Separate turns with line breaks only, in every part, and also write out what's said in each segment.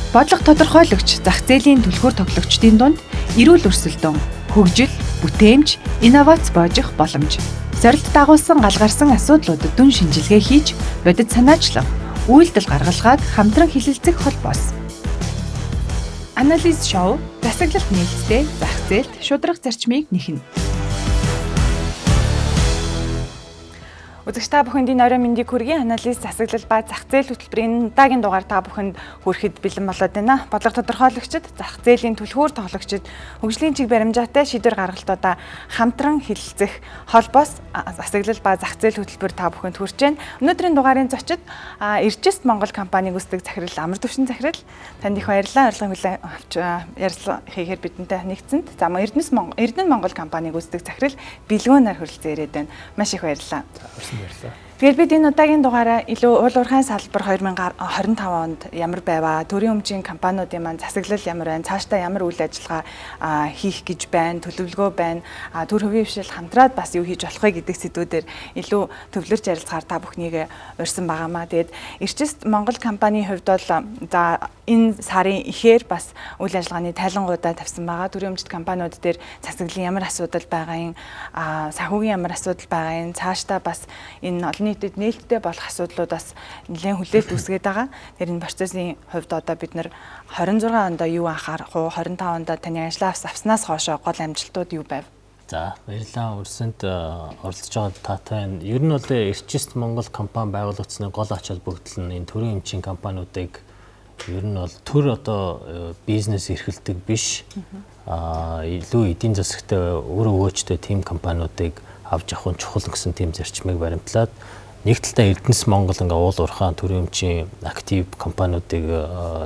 Бодлого тодорхойлогч зах зээлийн түлхүүр тоглогчдын дунд эрүүл өрсөлдөөн, хөгжил, бүтээмж, инновац боожих боломж. Сорилт дагуулсан гал гарсан асуудлуудад дүн шинжилгээ хийж, бодит санаачлах, үйлдэл гаргалгааг хамтран хэлэлцэх холбоос. Анализ шоу засаглалт нээлттэй зах зээлд шударга зарчмыг нэхнэ.
Үзэгч та бүхэнд энэ оройн мэндийг хүргэе. Анализ засаглал ба зах зээл хөтөлбөрийн удаагийн дугаар та бүхэнд хүрэхэд бэлэн болоод байна. Бодлого тодорхойлогчид, зах зээлийн түлхүүр тоглогчид хөгжлийн чиг баримжаатай шийдвэр гаргалтуудаа хамтран хэлэлцэх холбоос засаглал ба зах зээл хөтөлбөр та бүхэнд хүрч байна. Өнөөдрийн дугаарын зочид Эрчест Монгол компаниг үүсдэг захирал Амар Төвшин захирал. Танд их баярлалаа. Урилгын хүлээн авч ярилцлага хийхээр бидэнтэй нэгдсэнд. За Эрдэнэ Монгол компаниг үүсдэг захирал Билгүүн нар хүрэлцэн ирээд байна. Маш их баярлалаа.
Баярлалаа.
Тэгэхээр бид энэ удаагийн дугаараа илүү уул уурхайн салбар 2025 онд ямар байваа, төрийн өмчийн компаниудын маань засаглал ямар байна, цаашдаа ямар үйл ажиллагаа хийх гэж байна, төлөвлөгөө байна, төр хувийн хвшил хамтраад бас юу хийж болох вэ гэдэг сэдвүүдээр илүү төвлөрч ярилцахаар та бүхнийг урьсан байгаамаа. Тэгээд Эрчест Монгол компанийн хувьд бол за энэ сарын ихээр бас үйл ажиллагааны тайлангуудаа тавьсан байгаа. Төрийн өмчт компаниуд дээр засаглалын ямар асуудал байгаа юм, санхүүгийн ямар асуудал байгаа юм, цаашдаа бас энэ олон нийтэд нээлттэй болох асуудлууд бас нэлээд хүлээлт үүсгээд байгаа. Тэр энэ процессын хувьд одоо бид нар 26 онд юу анхаарах вэ? 25 онд таны ажлаа авснаас хойшоо гол амжилтууд юу байв?
За, баярлалаа. Урьсанд оролцож байгаа таатай. Ер нь бол Эрчест Монгол компани байгуулагдсаны гол ач холбогдол нь энэ төрийн эмчийн компаниудыг ер нь бол төр одоо бизнес эрхэлдэг биш. Илүү эдийн засагтай үр өгөөжтэй тийм компаниудыг авч явах нь чухал гэсэн тийм зарчмыг баримтлаад нэг талдаа Эрдэнэс Монгол ингээ уул уурхайн төрийн өмчийн актив компаниудыг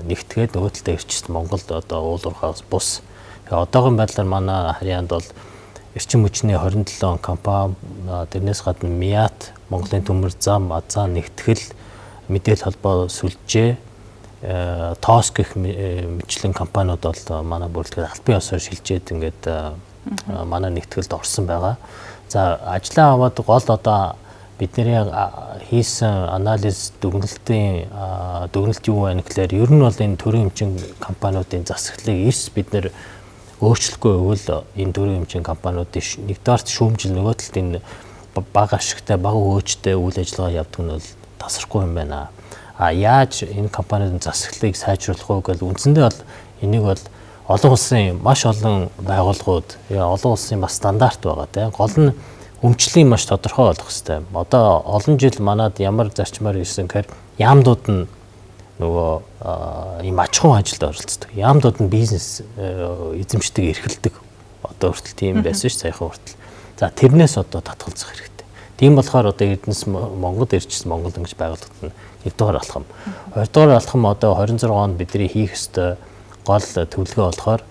нэгтгээд нөгөө талдаа Эрчест Монгол одоо уул уурхаас бус. Тэгээ одоогийн байдлаар манай харьяанд бол эрчим хүчний 27 компани, тэрнээс гадна МИАТ, Монголын төмөр зам, Азаан нэгтгэл, мэдээлэл холбоо сүлжээ, ТОС гэх мэтлэн компаниуд бол манай бүрэлдэхүүн албан ёсоор шилжээд ингээд манай нэгтгэлд орсон байгаа. За, ажлаа аваад гол одоо бидний хийсэн анализ дүгнэлтийн дүгнэлт юу байна гэхээр ер нь бол энэ төрийн эмчийн компаниудын засаглалыг эрс бид нэр өөрчлөхгүй байвал энэ төрийн эмчийн компаниудын нэгдүгээрт шүүмжил, нөгөө талд энэ бага ашигтай, бага өгөөжтэй үйл ажиллагаа явдаг нь бол тасрахгүй юм байна. А яаж энэ компаниудын засаглалыг сайжруулах вэ гэж үндсэндээ бол энийг бол олон улсын маш олон байгууллагууд, олон улсын бас стандарт байгаа тийм. Гол нь өмчлийн маш тодорхой болох хэрэгтэй. Одоо олон жил манад ямар зарчмаар ирсэн гэхээр яамдууд нь нөгөө ийм аж ахуйн ажилд оролцдог. Яамдууд нь бизнес эзэмшдэг, эрхэлдэг. Одоо хүртэл тийм байсан ш, саяхан хүртэл. За, тэрнээс одоо татгалзах хэрэгтэй. Тийм болохоор одоо Эрдэнэс Монгол, Эрчест Монгол ингэж байгуулагдана. Нэгдүгээр алхам. Хоёрдугаар алхам одоо 26 онд бидний хийх ёстой гол төлөвлөгөө болохоор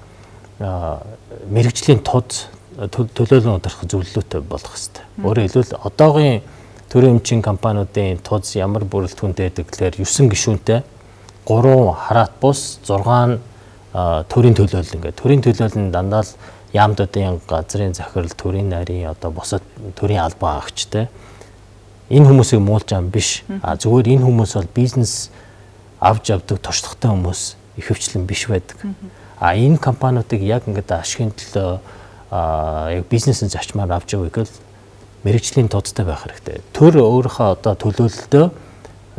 мэрэгжлийн туд төлөөлөн удирдах зөвлөлөөтэй болох ёстой. Өөрөөр хэлбэл одоогийн төрийн өмчийн компаниудын туз ямар бүрэлдэхүүнтэй байдаг гэхээр 9 гишүүнтэй, 3 хараат бус, 6 төрийн төлөөлөл ингээд. Төрийн төлөөлөл нь дандаа л яамдуудын газрын захирал, төрийн нарийн одоо бусад төрийн албан хаагчтай. Энэ хүмүүсийг муулж байгаа юм биш. А зүгээр энэ хүмүүс бол бизнес авч явдаг туршлагатай хүмүүс ихэвчлэн биш байдаг. А энэ компаниудыг яг ингээд ашигын төлөө яг бизнесийн зарчмаар авч явах гэвэл мэрэгжлийн тооцтой байх хэрэгтэй. Төр өөрийнхөө одоо төлөөлөлтөө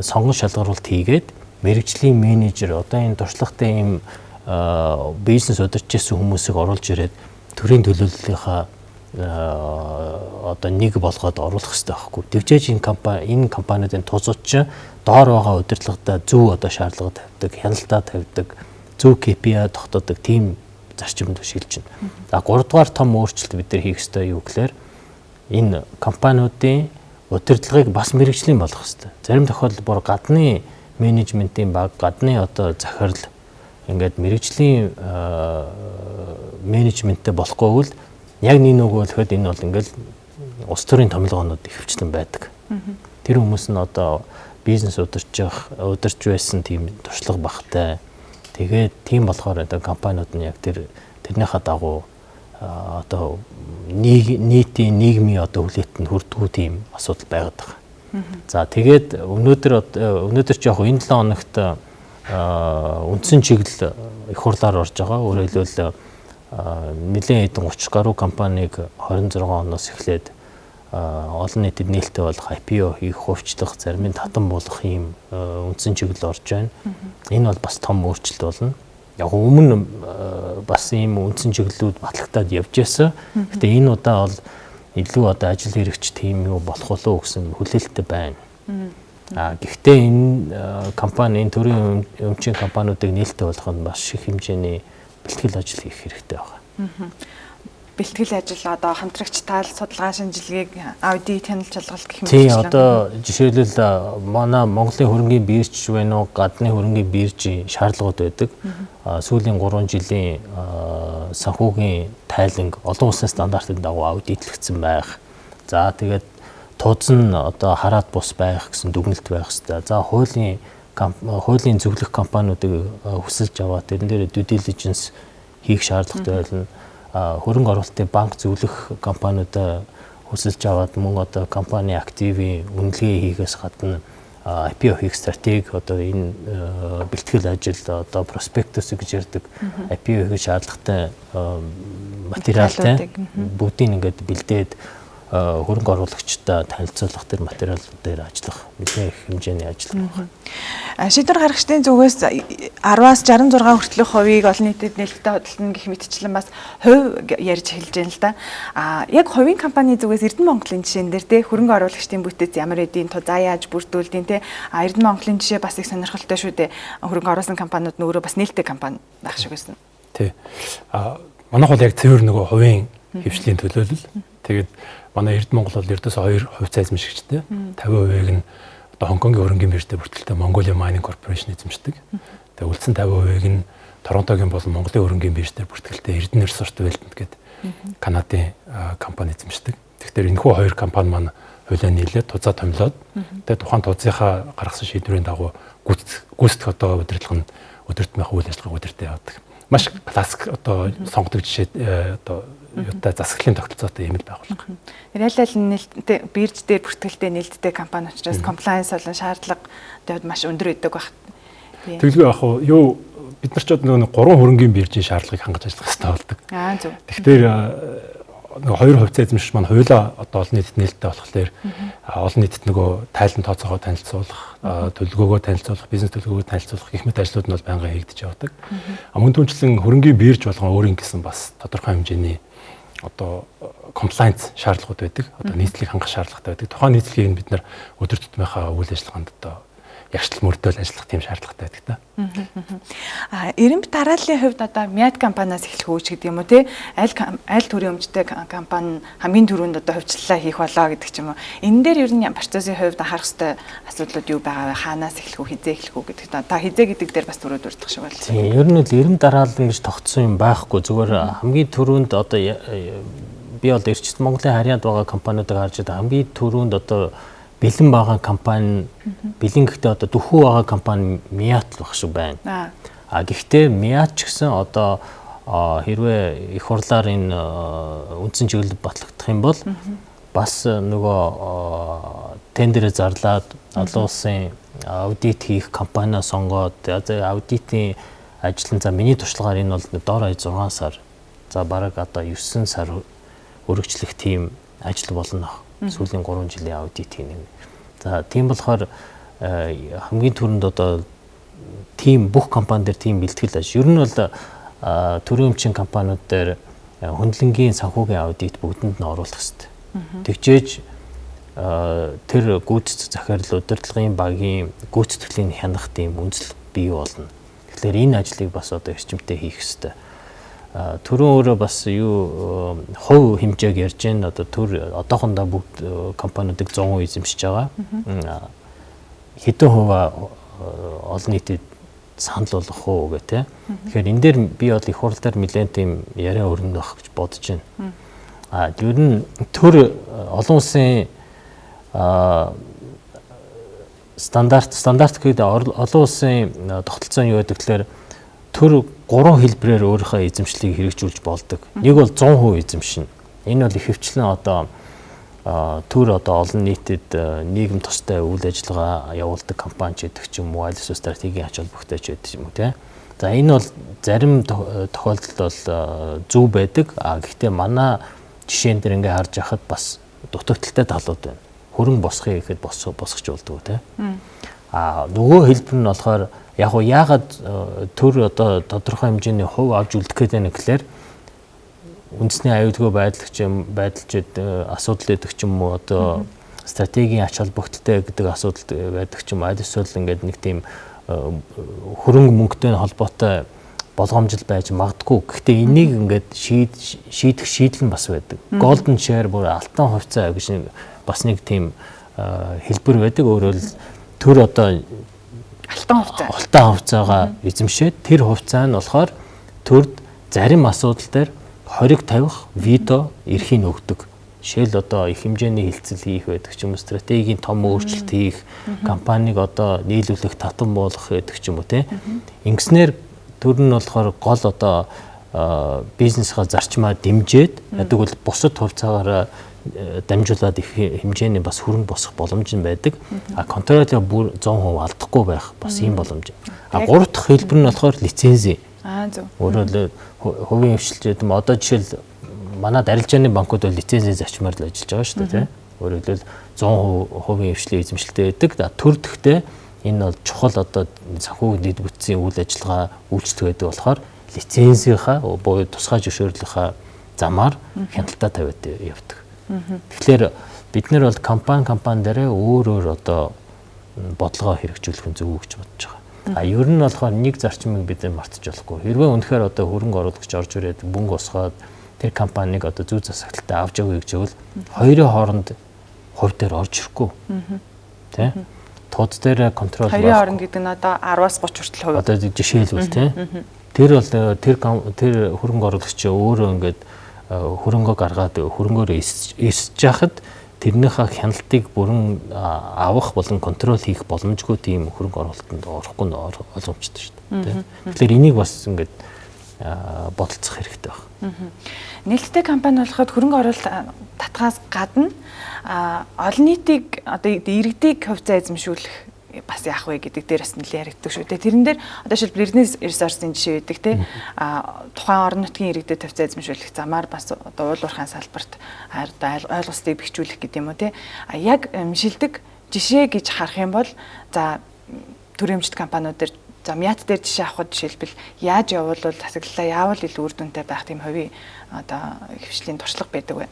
сонгон шалгаруулалт хийгээд мэрэгжлийн менежер одоо энэ туршлагатай ийм бизнес удирч ирсэн хүмүүсийг оруулж ирээд төрийн төлөөллийнхаа одоо нэг болгоод оруулах хэрэгтэй байхгүй. Тэгжээж энэ компани энэ компаниудын тузууч чинь доор байгаа удирдлагадаа зөв одоо шаардлага тавьдаг, хяналтаа тавьдаг, зөв KPI тогтоодог тийм зарчимд шилжинэ. За, гуравдугаар том өөрчлөлт бид нар хийх ёстой юу гэхээр энэ компаниудын удирдлагыг бас мэрэгжлийн болгох ёстой. Зарим тохиолдолд бүр гадны менежментийн баг, гадны одоо захирал ингээд мэрэгжлийн менежменттэй болохгүй бол яг нэг нөгөө болоход энэ бол ингээл улс төрийн томилгоонууд ихэвчлэн байдаг. Тэр хүмүүс нь одоо бизнес удирч байсан тийм туршлага багтай. Тэгээд тийм болохоор одоо компаниуд нь яг тэрнийхээ дагуу одоо нийтийн нийгмийн одоо хүлээлтэнд хүрдэггүй тийм асуудал байгаад байгаа. За, тэгээд өнөөдөр ч яг энэ 7 хоногт үндсэн чиглэл их хурлаар орж байгаа. Өөрөөр хэлбэл нэлээд хэдэн 30 гаруй компанийг 26 оноос эхлээд олон нийтэд нээлттэй болох IPO хийх, хувьчлах, зарим нь татан болох ийм үндсэн чиглэл орж байна. Энэ бол бас том өөрчлөлт болно. Яг өмнө бас ийм үндсэн чиглэлүүд батлагдаад явж байсан. Гэтэ энэ удаа бол илүү одоо ажил хэрэгч тийм юу болох болов гэсэн хүлээлттэй байна. Гэхдээ энэ компани, энэ төрийн өмчийн компаниудыг нээлттэй болгох нь бас их хэмжээний бэлтгэл ажил хийх хэрэгтэй байна.
Бэлтгэл ажил одоо хамтрагч тал, судалгаа шинжилгээг, аудит, хяналт шалгалт гэх
мэт. Тийм, одоо жишээлбэл манай Монголын хөрөнгийн бирж байна уу, гадны хөрөнгийн биржийн шаардлагууд байдаг. Сүүлийн 3 жилийн санхүүгийн тайланг олон улсын стандартын дагуу аудитлэгдсэн байх. За тэгээд тууз нь одоо хараад бус байх гэсэн дүгнэлт байх хэрэгтэй. За хуулийн зөвлөх компаниудыг хүсэлж аваад тэрэн дээр due diligence хийх шаардлагатай болно. Хөрөнгө оруулалтын банк зөвлөх компаниудаа хүсэлж аваад мөн одоо компани активын үнэлгээ хийхээс гадна IPO хийх стратеги, одоо энэ бэлтгэл ажил, одоо проспектус гэж ярьдаг IPO хийх шаардлагатай материалтай бүгдийг ингээд бэлдээд хөрөнгө оруулагчтай танилцуулах тэр материал дээр ажиллах нэлээд их хэмжээний ажил байна.
Шийдвэр гаргагчдын зүгээс 10-аас 66 хүртэлх хувийг олон нийтэд нээлттэй худалдана гэх мэтчлэн бас хувь ярьж эхэлж байна л да. Яг хувийн компани зүгээс Эрдэнэ Монголын жишээн дээр те хөрөнгө оруулагчдын бүтэц ямар эдийн тузаа яаж бүрдүүлдэв те. Эрдэнэ Монголын жишээ бас их сонирхолтой шүү дээ. Хөрөнгө оруулсан компаниуд нь өөрөө бас нээлттэй компани байх шиг байсан.
Тий. Манайх бол яг цэвэр нөгөө хувийн хөвшлийн төлөөлөл. Тэгээд манай Эрдэнэ Монгол бол ердөөсөө 2 хувьцаа эзэмшигчтэй. 50%-ийг нь одоо Хонконгийн хөрөнгийн биржтэй бүртгэлтэй Mongolia Mining Corporation эзэмшдэг. Тэгээд үлдсэн 50%-ийг нь Торонтогийн болон Монголын хөрөнгийн биржтэй бүртгэлтэй Эрдэнэ Resort Development гэдэг Канадын компани эзэмшдэг. Тэгэхээр энэхүү хоёр компани маань хуулиа нийлээд тузаа томилоод тэгээд тухайн тузынхаа гаргасан шийдвэрийн дагуу гүйцэтгэх одоо удирдлага нь өдөр тутмынхаа үйл ажиллагааг удирдах явдаг. Маш классик одоо сонгодог жишээ одоо юутай засаглалын тогтолцоотой юм л байгууллага.
Аль аль нээлттэй бирж дээр бүртгэлтэй нээлттэй компани учраас compliance болон шаардлага тэгээд маш өндөр өгдөг байх.
Тэгэлгүй яг юу бид нар ч одоо нөгөө 3 хөрөнгийн биржийн шаардлагыг хангаж ажиллах хэрэгтэй болдог.
Зөв.
Тэгэхээр нөгөө 2 хувьцаа эзэмшигч маань хуйлаа одоо олон нийтэд нээлттэй болохоор олон нийтэд нөгөө тайлан тооцоогоо танилцуулах, төлөвлөгөөгөө танилцуулах, бизнес төлөвлөгөөгөө танилцуулах гэх мэт ажлууд нь бол байнгын хийгдэж явдаг. Мөн түнчлэн хөрөнгийн бирж болгон өөрийн гэсэн бас тодорхой хэмжээний одоо compliance шаардлагууд байдаг. Одоо нийтлэлийг хангах шаардлагатай байдаг. Тухайн нийтлэлийг нь бид нар өдөр тутмынхаа үйл ажиллагаанд одоо ягштал мөрдөөл ажиллах тийм шаардлагатай байдаг та.
Эрэмб дарааллын хувьд одоо Миат компаниас эхлэх үү гэдэг юм уу те? Аль төрийн өмчтэй компани хамгийн түрүүнд одоо хувьчлалаа хийх болоо гэдэг ч юм уу. Энэ дээр ер нь процессын хувьд анхаарах ёстой асуудлууд юу байгаа вэ? Хаанаас эхлэх үү, хизээ эхлэх үү гэдэг. Та хизээ гэдэг дээр бас түрүү дурдах шиг байна.
Тийм, ер нь л эрэмб дараалал гэж тогтсон юм байхгүй. Зүгээр хамгийн түрүүнд одоо би бол Эрчим Монголын харьяанд байгаа компаниудыг харж байгаа хамгийн түрүүнд одоо бэлэн байгаа компани, бэлэн гэхдээ одоо дөхүү байгаа компани Миат л байх шиг байна. Гэхдээ Миат ч гэсэн одоо хэрвээ их хурлаар энэ үндсэн чиглэл батлагдах юм бол бас нөгөө тендерээ зарлаад олон улсын аудит хийх компаниа сонгоод аудитын ажил нь за миний туршлагаар энэ бол дор хаяж 6 сар за бараг одоо 9 сар өргөжлөх тийм ажил болно. Сүүлийн 3 жилийн аудит хийнэ. За тийм болохоор хамгийн түрүүнд одоо тийм бүх компани дээр тийм бэлтгэл ажил. Ер нь бол төрийн өмчийн компаниуд дээр хөндлөнгийн санхүүгийн аудит бүгдэнд нь оруулах хэрэгтэй. Тэгжээж тэр гүйцэтгэх захирал удирдлагын багийн гүйцэтгэлийг хянах тийм үндэслэл бий болно. Тэгэхээр энэ ажлыг бас одоо эрчимтэй хийх хэрэгтэй. Түрүүн өөрөө бас юу хувь хэмжээг ярьж байна. Одоо төр одоохондоо бүгд компаниудыг 100% эзэмшиж байгаа. Хэдэн хувь олон нийтэд санал болгох уу гэх тээ. Тэгэхээр энэ дээр би бол их хурл дээр нэлээд тийм яриа өрнө байх гэж бодож байна. Ер нь төр олон улсын стандарт гэдэг олон улсын тогтолцоо нь юу гэдэг тэгэхээр төр 3 хэлбэрээр өөрийнхөө эзэмшлийг хэрэгжүүлж болдог. Нэг бол 100% эзэмшинэ. Энэ бол ихэвчлэн одоо Төр одоо олон нийтэд нийгэм тустай үйл ажиллагаа явуулдаг компани ч гэдэг ч юм уу, аль эсвэл стратегийн ач холбогдолтой ч гэдэг юм уу, тийм. За, энэ бол зарим тохиолдолд бол зөв байдаг. А гэхдээ манай жишээн дээр ингээ харж байхад бас дутагдалтай талууд байна. Хөрөнгө босгоё гэхэд босгож болдгоо, тийм. А нөгөө хэлбэр нь болохоор яг уу яагаад төр одоо тодорхой хэмжээний хувь авч үлдэх гээд байна гэхлээр үндэсний аюулгүй байдал ч юм байдал ч асуудал гэдэг ч юм уу, одоо стратегийн ач холбогдолтой гэдэг асуудал байдаг ч юм, аль эсвэл ингээд нэг тийм хөрөнгө мөнгөтэй холбоотой болгоомжил байж магадгүй. Гэхдээ энийг ингээд шийдэх шийдэл нь бас байдаг. Golden share бүр алтан хувьцаа гэж нэг бас нэг тийм хэлбэр байдаг. Өөрөөр төр одоо
алтан хувьцаа.
Алтан хувьцаагаа эзэмшээд, тэр хувьцаа нь болохоор төрд зарим асуудал дээр хориг тавих вето эрхийг өгдөг. Жишээл одоо их хэмжээний хэлцэл хийх байдаг ч юм уу, стратегийн том өөрчлөлт хийх, компанийг одоо нийлүүлэх, татан буулгах гэдэг ч юм уу, тийм. Ингэснээр төр нь болохоор гол одоо бизнесийн зарчмаа дэмжиж, яадаг бол бусад хувьцаагаараа дамжуулаад их хэмжээний бас хөрөнгө босгох боломж нь байдаг. А control оо бүр 100% алдахгүй байх бас ийм боломж. А гурав дахь хэлбэр нь болохоор лицензийн.
Аа, зөв.
Өөрөөр хувийн хэвшилж гэдэг юм. Одоо жишээл манай арилжааны банкуд бол лицензийн зарчмаар л ажиллаж байгаа шүү дээ, тийм. Өөрөөр хэлбэл 100% хувийн хэвшлийн эзэмшилтэй байдаг. Төр тэгтээ энэ бол чухал одоо санхүүгийн дэд бүтцийн үйл ажиллагаа үйлчлэх байдаг болохоор лицензийнхаа буюу тусгай зөвшөөрлийнхаа замаар хяналтаа тавиад явдаг. Тэгэхээр бид нар бол компани компани дээрээ өөр өөр одоо бодлогоо хэрэгжүүлэх нь зөв гэж бодож байгаа. А ер нь болохоор нэг зарчмыг бид нар мартаж болохгүй. Хэрвээ үнэхээр одоо хөрөнгө оруулагч орж ирээд мөнгө босгоод тэр компанийг одоо зүй засаглалтай авч явъя гэж байвал хоёрын хооронд хувь дээр орж ирэхгүй. Тэ? Тууд дээр control.
Хоёрын хооронд гэдэг нь одоо 10-аас 30 хүртэл хувь.
Одоо жишээлбэл, тэ. Тэр бол тэр тэр хөрөнгө оруулагч өөрөө ингээд хөрөнгөө гаргаад хөрөнгөөр эсэж яхад тэрнийхээ хяналтыг бүрэн авах болон control хийх боломжгүй тийм хөрөнгө оруулалтанд орохгүй нь ойлгомжтой шүү дээ. Тэгэхээр энийг бас ингээд бодолцох хэрэгтэй байна.
Нээлттэй компани болоход хөрөнгө оруулалт татхаас гадна олон нийтийг одоо иргэдийг хувьцаа эзэмшүүлэх бас яах вэ гэдэг дээр бас нэлээд яригддаг шүү дээ. Тэрэн дээр одоо жишээлбэл Эрдэнэ ресурсын жишээ байдаг, те. Тухайн орон нутгийн иргэдэд хувьцаа эзэмшүүлэх замаар бас одоо уул уурхайн салбарт одоо ойлголцыг бэхжүүлэх гэдэг юм уу, те. А яг шилдэг жишээ гэж харах юм бол, за, төрийн өмчт компаниуд дээр, за, МИАТ дээр жишээ авахад жишээлбэл яаж явуулвал засаглалаа яавал илүү үр дүнтэй байх тийм хувийн одоо хэвшлийн туршлага байдаг вэ?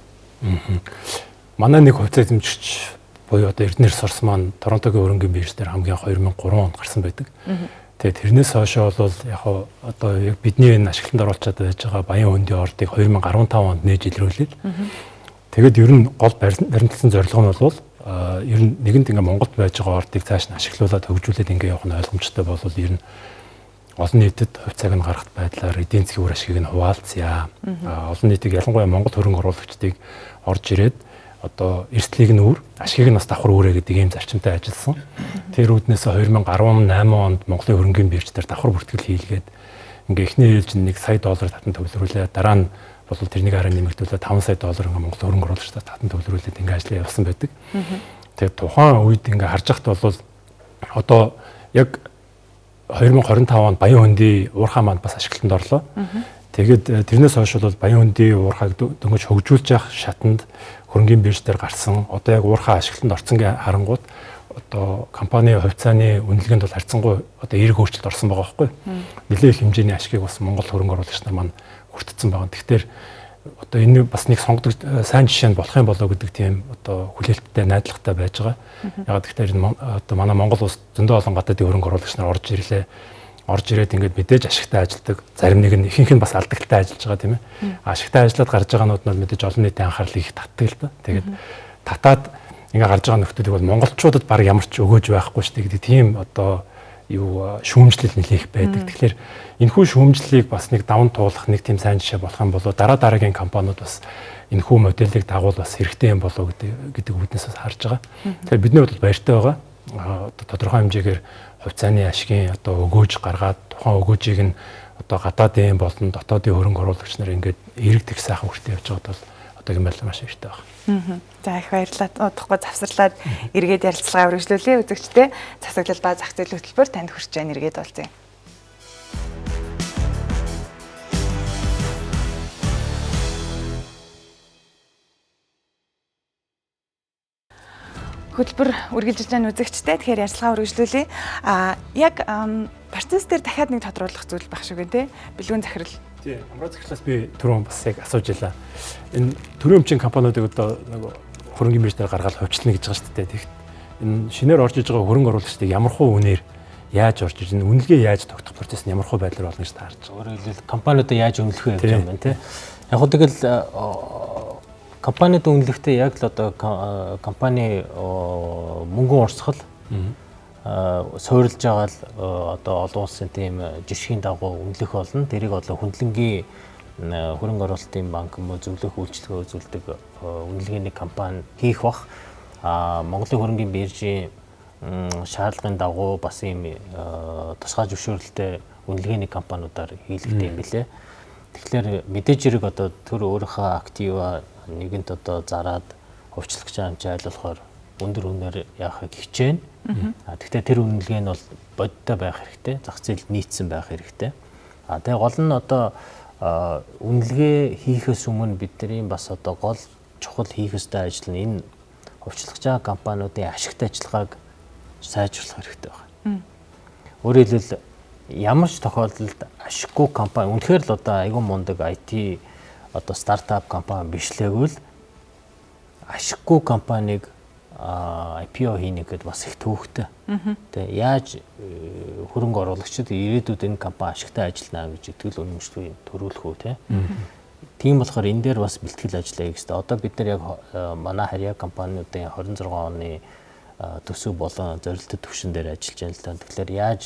Манай нэг хувьцаа эзэмшигч буюу одоо Эрдэнэ ресурс маань Торонтогийн хөрөнгийн бирж дээр хамгийн 2003 онд гарсан байдаг. Тэгээд тэрнээс хойш бол яг одоо яг бидний энэ ашиглалтанд оруулчаад байж байгаа Баян хөндийн ордыг 2015 онд нээж илрүүлээд, тэгээд ер нь гол баримтлсан зорилго нь бол ер нь нэгэнт ингээ Монголд байж байгаа ордыг цааш нь ашиглуулад хөгжүүлээд ингээ явах нь ойлгомжтой болвол ер нь олон нийтэд хувьцааг нь гаргах байдлаар эдийн засгийн үр ашигыг нь хуваалцъя. Олон нийтийг, ялангуяа Монгол хөрөнгө оруулагчдыг орж ирээд одоо эрсдлийг нь үүр, ашигыг нь бас давхар үүрээ гэдэг ийм зарчимтай ажилласан. Тэр үүднээс 2018 онд Монголын хөрөнгийн бирж дээр давхар бүртгэл хийлгээд ингээ эхний ээлжинд 1 сая доллар татан төвлөрүүлээ. Дараа нь бол тэрнийг хараа нэмэгдүүлээд 5 сая доллар ингээ Монгол хөрөнгө оруулагчдад татан төвлөрүүлээд ингээ ажиллаа явсан байдаг. Тэгээд тухайн үед ингээ харж байхад бол одоо яг 2025 онд Баян хөндийн уурхай маань бас ашиглалтанд орлоо. Тэгээд тэрнээс хойш бол Баян хөндийн уурхайг дөнгөж хөгжүүлж явах шатанд хөрөнгийн бирж дээр гарсан. Одоо яг уурхай ашиглалтанд орсон гэ харангууд одоо компани хувьцааны үнэлгээнд бол харьцангуй одоо эерэг өөрчлөлт орсон байгаа байхгүй. Нэлээд их хэмжээний ашигыг бас Монгол хөрөнгө оруулагч нар маань хүртсэн байгаа. Тэгэхээр одоо энэ бас нэг сонгодог сайн жишээ нь болох юм болоо гэдэг тийм одоо хүлээлттэй, найдвартай байж байгаа. Яг тэгэхээр энэ одоо манай Монгол улс зөндөө олон гадаадын хөрөнгө оруулагч нар орж ирлээ. Орж ирээд ингээд мэдээж ашигтай ажилладаг. Зарим нэг нь, ихэнх нь бас алдагтай ажиллаж байгаа, тийм ээ. Ашигтай ажиллаад гарч байгаа нууд нь мэдээж олон нийтийн анхаарлыг их татдаг л да. Тэгээд татаад ингээ гарч байгаа нөхдүүдийг бол монголчуудад баг ямар ч өгөөж байхгүй шүү дээ гэдэг тийм одоо юу шүүмжлэл нэлээх байдаг. Тэгэхээр энэхүү шүүмжлэлийг бас нэг даван туулах нэг тийм сайн жишээ болох юм болоо дараа дараагийн компаниуд бас энэхүү моделийг дагуул бас хэрэгтэй юм болоо гэдэг үүднээс бас харж байгаа. Тэгэхээр бидний хувьд баяртай байгаа. Одоо тодорхой хэмжээгээр хувьцааны ашигын одоо өгөөж гаргаад тухайн өгөөжийг нь одоо гадаадын болон дотоодын хөрөнгө оруулагч нар ингээд эерэг тэг сайхан хүртээ явж байгаад бол Одоогийн байдлаар маш эртэй байна.
За их баярлалаа. Удахгүй завсарлаад эргээд ярилцлагаа үргэлжлүүлье. Үзэгчдээ засаглал ба зах зээл хөтөлбөр танд хүрч байна. Эргээд уулзъя. Хөтөлбөр үргэлжилж байна үзэгчтэй. Тэгэхээр ярилцлага үргэлжлүүлье. Яг процесс дээр дахиад нэг тодруулах зүйл байх шиг байна те. Бэлгүүн захирал.
Тий, амраа захирлаас би түрүүн бас яг асууж илаа. Энэ төрийн өмчийн компаниудыг одоо нөгөө хөрөнгөний бирж дээр гаргаад хувьчлана гэж байгаа шүү дээ. Тэгэхэд энэ шинээр орж иж байгаа хөрөнгө оруулагчдыг ямар хуу үнээр яаж орж иж, энэ үнэлгээ яаж тогтох процесс нь ямар хуу байдлаар болно гэж таарч
байгаа. Өөрөөр хэлбэл компаниудаа яаж үнэлэх вэ гэж юм байна те. Яг хөө тэгэл компаниуд үнэлэхдээ яг л одоо компани мөнгөн урсгал суурилж байгаа л одоо олон улсын тийм жишгийн дагуу үнэлэх болно. Тэрийг одоо хөндлөнгийн хөрөнгө оруулалтын банк юм уу зөвлөх үйлчилгээ үзүүлдэг үнэлгээний компани хийх бах. Монголын хөрөнгийн биржийн шаардлагын дагуу бас ийм тусгай зөвшөөрлөлтэй үнэлгээний компаниудаар хийлэгдэх юм билээ. Тэгэхээр мэдээж хэрэг одоо төр өөрийнхөө актива нэгэнт одоо зараад хувьчлах гэж байгаа юм чи аль болохоор өндөр үнээр яахыг хичээнэ. Гэхдээ тэр үнэлгээ нь бол бодиттой байх хэрэгтэй. Зах зээлд нийцсэн байх хэрэгтэй. Тэгээ гол нь одоо үнэлгээ хийхээс өмнө бидний бас одоо гол чухал хийх ёстой ажил нь энэ хувьчлах гэж байгаа компаниудын ашигт ажиллагааг сайжруулах хэрэгтэй байна. Өөрөөр хэлбэл ямар ч тохиолдолд ашиггүй компани үнэхээр л одоо айгүй мундаг IT одоо стартап компани бишлээгүй л ашиггүй компанийг IPO хийнэ гэдээ бас их төвөгтэй. Тэ яаж хөрөнгө оруулагчид ирээдүйд энэ компани ашигтай ажиллана гэж итгэл үнэмшилгүй төрүүлэх үү те. Тийм болохоор энэ дээр бас бэлтгэл ажиллая гэх хэрэгтэй. Одоо бид нар яг манай харьяа компаниудын 26 оны төсөв болон зорилттой түвшин дээр ажиллаж байна л да. Тэгэхээр яаж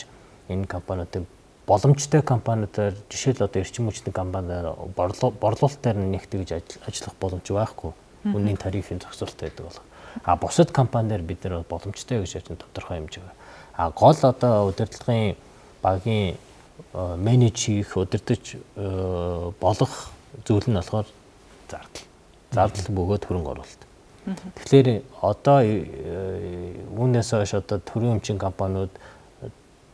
энэ компаниудын боломжтой компаниудаар жишээл одоо эрчим хүчний компаниар борлуулалтаар нэг тэгж ажиллах боломж байхгүй. Үнийн тарифын зохицуулалт байдаг болох. А бусад компаниар бид нар боломжтой гэж ярьж тодорхой хэмжээгээр. А гол одоо удирдлагын багийн менеж хийх, удирдах болох зүйл нь болохоор зардал. Зардал бөгөөд хөрөнгө оруулалт. Тэгэхээр одоо үүнээс хойш одоо төрийн өмчийн компаниуд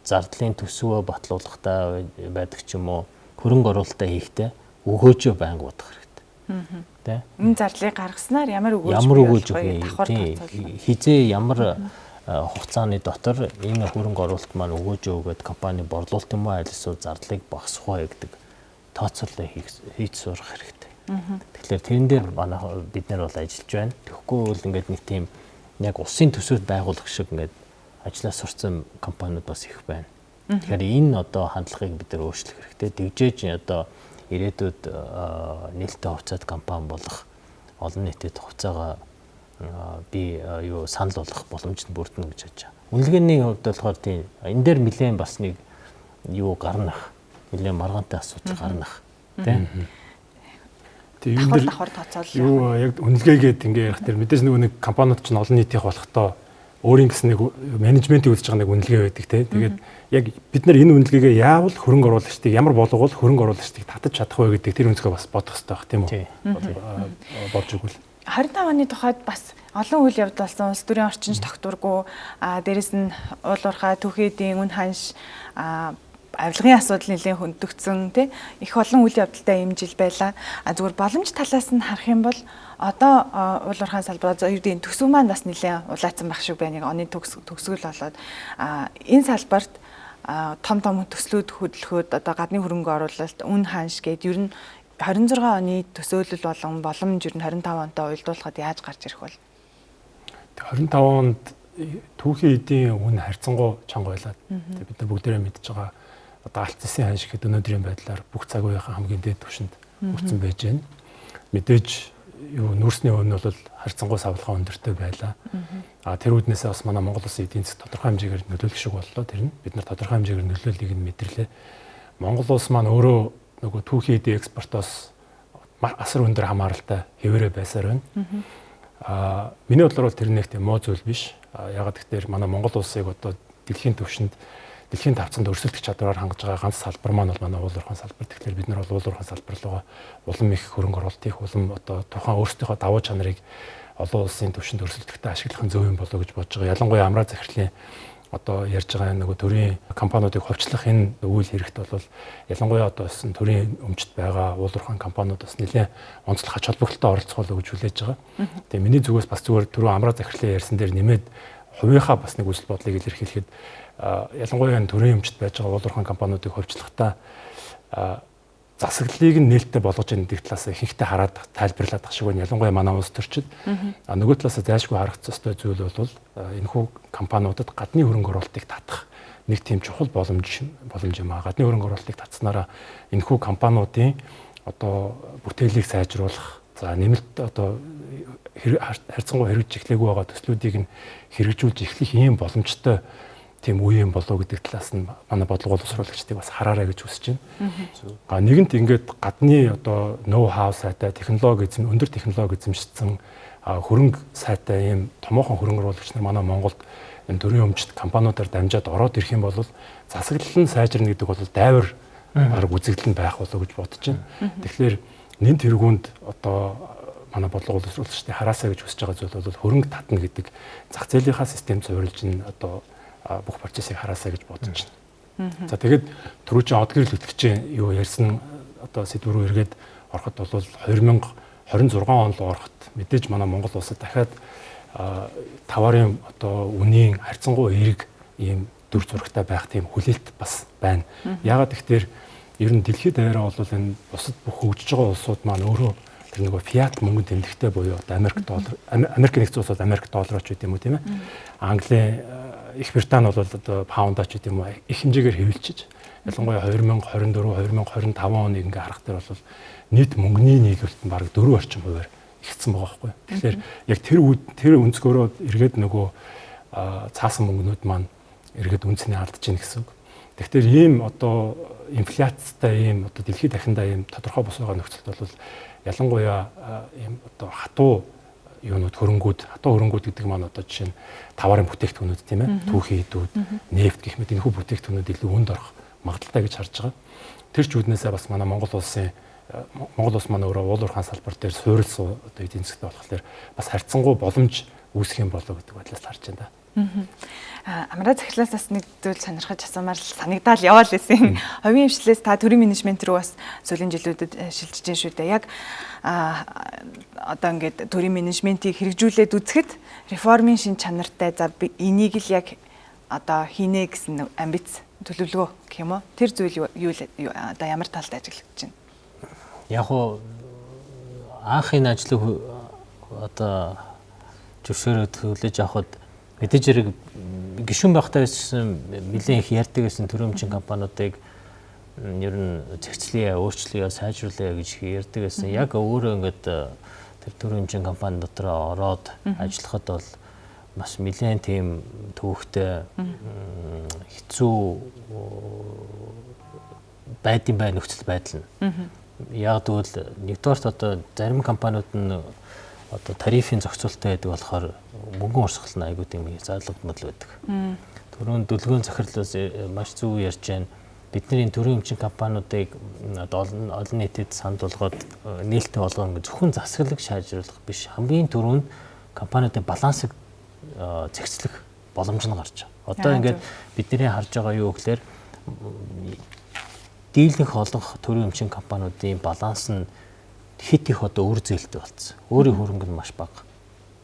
зардлын төсвөө батлуулахдаа байдаг ч юм уу хөрөнгө оруулалтаа хийхдээ өгөөжөө байнга бодох хэрэгтэй.
Тэ? Энэ зардлыг гаргаснаар ямар өгөөж
бий болох вэ? Хизээ ямар хугацааны дотор энэ хөрөнгө оруулалт маань өгөөжөө өгөөд компани борлуулалт юм уу аль эсвэл зардлыг багасгах вэ гэдэг тооцоолол хийж сурах хэрэгтэй. Тэгэхээр тэрэн дээр манай бид нар бол ажиллаж байна. Тэгэхгүй бол ингээд нэг тийм яг улсын төсөвт байгуулах шиг ингээд ажлаа сурцсан компаниуд бас их байна. Тэгэхээр энэ одоо хандлагыг бид нар өөрчлөх хэрэгтэй. Тэгжээж одоо ирээдүйд нээлттэй хувьцаат компани болох олон нийтэд хувьцаагаа би юу санал болгох боломж нь бүрдэнэ гэж бодож байгаа. Үнэлгээний хувьд болохоор тийм энэ дээр нэлээд бас нэг юу гарна ах. Нэлээд маргаантай асуудал гарна ах. Тэ?
Тийм энэ дээр
давхар тооцоолол
юу яг үнэлгээгээд ингээ ярих тэр мэдээж нөгөө нэг компаниуд чинь олон нийтийнх болохдоо өөрийн гэсэн нэг менежментийг үзэж байгаа нэг үнэлгээ байдаг те. Тэгээд яг бид нар энэ үнэлгээгээ яавал хөрөнгө оруулагчдыг ямар болгоул хөрөнгө оруулагчдыг татаж чадах вэ гэдэг тэр өнцгөө бас бодох хэрэгтэй байх тийм үү? Болж өгвөл.
25 оны тухайд бас олон үйл явдал болсон. Улс төрийн орчинч тогтворгүй, дээрэс нь уул уурхай, түүхийдийн үн ханш, авилгын асуудал нэлээд хөндөгдсөн тий их олон үйл явдалтай ийм жил байлаа. Зүгээр боломж талаас нь харах юм бол одоо уул уурхайн салбар юу гэдэг төсөв маань бас нэлээд улаацсан байх шиг байна. Яг оны төгсгөл болоод энэ салбарт том том төслүүд хөдөлгөөд одоо гадны хөрөнгө оруулалт, үн ханш гээд ер нь 26 оны төсөөлөл болон боломж ер нь 25 онтой уялдуулахад яаж гарч ирэх вэ?
25 онд түүхийн эдийн үн харьцангуй чанга байлаа. Бид нар бүгдээрээ мэдж байгаа одоо алт зэсийн ханш гэхэд өнөөдрийн байдлаар бүх цаг үеийн хамгийн дээд түвшинд хүрсэн байж байна. Мэдээж юу нүүрсний үн бол харьцангуй савлгаа өндөртэй байлаа. А тэр үүднээсээ бас манай Монгол улсын эдийн засаг тодорхой хэмжээгээр нөлөөлөх шиг боллоо. Тэр нь бид нар тодорхой хэмжээгээр нөлөөллийг нь мэдэрлээ. Монгол улс маань өөрөө нөгөө түүхийн эдийн экспортоос асар өндөр хамааралтай хэвээрээ байсаар байна. А миний бодлоор бол тэр нэг тийм муу зүйл биш. Ягаад гэвэл манай Монгол улсыг одоо дэлхийн түвшинд дэлхийн тавцанд өрсөлдөх чадвараар хангаж байгаа ганц салбар маань бол манай уул уурхайн салбар. Тэгэхээр бид нар бол уул уурхайн салбар руугаа улам их хөрөнгө оруулалт хийх, улам одоо тухайн өөрсдийнхөө давуу чанарыг олон улсын түвшинд өрсөлдөхтэй ашиглах нь зөв юм болоо гэж бодож байгаа. Ялангуяа Амраа захирлын одоо ярьж байгаа нөгөө төрийн компаниудыг хувьчлах энэ үйл хэрэгт бол ялангуяа одоо бас төрийн өмчт байгаа уул уурхайн компаниуд бас нэлээд онцлог ач холбогдолтой оролцох болоо гэж хүлээж байгаа. Тэгээ миний зүгээс бас зүгээр түрүү Амраа захирлын ярьсан дээр нэмээд хувийнхаа бас нэг үзэл бодлыг илэрхийлэхэд ялангуяа энэ төрийн өмчт байж байгаа уул уурхайн компаниудыг хувьчлахдаа засаглалыг нь нээлттэй болгож байгаа гэдэг талаас ихэнхдээ хараад тайлбарлаад ах шиг байна. Ялангуяа манай улс төрчид. А нөгөө талаас зайлшгүй харах ёстой зүйл бол энэхүү компаниудад гадны хөрөнгө оруулалтыг татах нэг тийм чухал боломж юм аа. Гадны хөрөнгө оруулалтыг татснараа энэхүү компаниудын одоо бүтээлийг сайжруулах, за нэмэлт одоо харьцангуй хэрэгжиж эхлээгүй байгаа төслүүдийг нь хэрэгжүүлж эхлэх ийм боломжтой тийм үе юм болоо гэдэг талаас нь манай бодлого боловсруулагчдыг бас хараарай гэж хүсэж байна. А нэгэнт ингээд гадны одоо ноу хау сайтай технологи эзэм өндөр технологи эзэмшсэн хөрөнгө сайтай ийм томоохон хөрөнгө оруулагч нар манай Монголд энэ төрийн өмчт компаниудаар дамжаад ороод ирэх юм бол засаглал нь сайжирна гэдэг бол дайвар бараг үзэгдэл нь байх болоо гэж бодож байна. Тэгэхээр нэн тэргуунд одоо манай бодлого боловсруулагчдыг хараасаа гэж хүсэж байгаа зүйл бол хөрөнгө татна гэдэг зах зээлийнхаа систем суурилж нь одоо бүх процессыг хараасаа гэж бодож байна. За тэгэхэд түрүүчийн од гэрэл хөтлөгчийн юу ярьсан одоо сэдв рүү эргээд ороход бол 2026 он руу ороход мэдээж манай Монгол улсад дахиад товарын одоо үнийн харьцангуй эерэг ийм дүр зурагтай байх тийм хүлээлт бас байна. Яагаад гэхээр ер нь дэлхийд даяараа бол энэ бусад бүх хөгжиж байгаа улсууд маань өөрөө тэр нөгөө фиат мөнгөнд тэмдэгтэй буюу одоо Америк доллар, Америк нэгдсэн улсууд Америк долларч гэдэг юм уу тийм ээ. Английн Их Британи бол одоо паундаач гэдэг юм уу их хэмжээгээр хэвлэчиж ялангуяа 2024 2025 оныг ингээ харах дээр бол нийт мөнгөний нийлүүлэлт нь бараг 4 орчим хувиар ихсэн байгаа байхгүй. Тэгэхээр яг тэр өнцгөөрөө эргээд нөгөө цаасан мөнгнүүд маань эргээд үнцний алдаж гин гэсэн үг. Тэгэхээр ийм одоо инфляцтай ийм одоо дэлхийд дахиндаа ийм тодорхой бус байгаа нөхцөлд бол ялангуяа ийм одоо хатуу юунууд хөрөнгүүд, хатуу хөрөнгүүд гэдэг маань одоо жишээ нь товарын бүтээгдэхүүнүүд тийм ээ, түүхийн эдүүд, нефть гэх мэт энэхүү бүтээгдэхүүнүүд илүү хүнд орох магадлалтай гэж харж байгаа. Тэр ч үүднээсээ бас манай Монгол улс маань өөрөө уул уурхайн салбар дээр суурилсан одоо эдийн засгтай болохоор бас харьцангуй боломж үүсэх юм болоо гэдэг байдлаас харж байна да.
Амраа захирлаас бас нэг зүйл сонирхож асуумаар л санагдаал яваал байсан. Хувийн хвшлээс та төрийн менежмент рүү бас сүүлийн жилүүдэд шилжиж байна шүү дээ. Яг одоо ингээд төрийн менежментийг хэрэгжүүлээд үзэхэд реформын шин чанартай за энийг л яг одоо хийнэ гэсэн амбиц төлөвлөгөө гэх юм уу? Тэр зүйл юу одоо ямар талд ажиглагдаж байна?
Яг уу анх энэ ажлыг одоо зөвшөөрөөд хүлээж авахд мэдээж хэрэг гишүүн байхдаа байсан нэлээд их ярьдаг байсан төрийн өмчийн компаниудыг ер нь зэгцлэе, өөрчлөе, сайжруулъя гэж ярьдаг байсан. Яг өөрөө ингээд тэр төрийн өмчийн компани дотор ороод ажиллахад бол бас нэлээд тийм төвөгтэй хэцүү байдсан бай нөхцөл байдал нь. Яг тэгвэл нэгдүгээрт одоо зарим компаниуд нь одоо тарифын зохицуулттай байдаг болохоор мөнгөн урсгал нь айгүй тийм заалгадмал байдаг. Түрүүн дүлгөөн захирлаас маш зөв ярьж байна. Бидний төрийн өмчийн компаниудыг одоо олон нийтэд санд болгоод нээлттэй болгоно гэж зөвхөн засаглалыг шаажруулах биш. Хамгийн түрүүнд компаниудын балансыг зэгцлэх боломж нь гарч байгаа. Одоо ингээд бидний харж байгаа юу гэхээр дийлэнх олонх төрийн өмчийн компаниудын баланс нь хит их одоо үр зээлтэй болсон. Өөрийн хөрөнгө нь маш бага.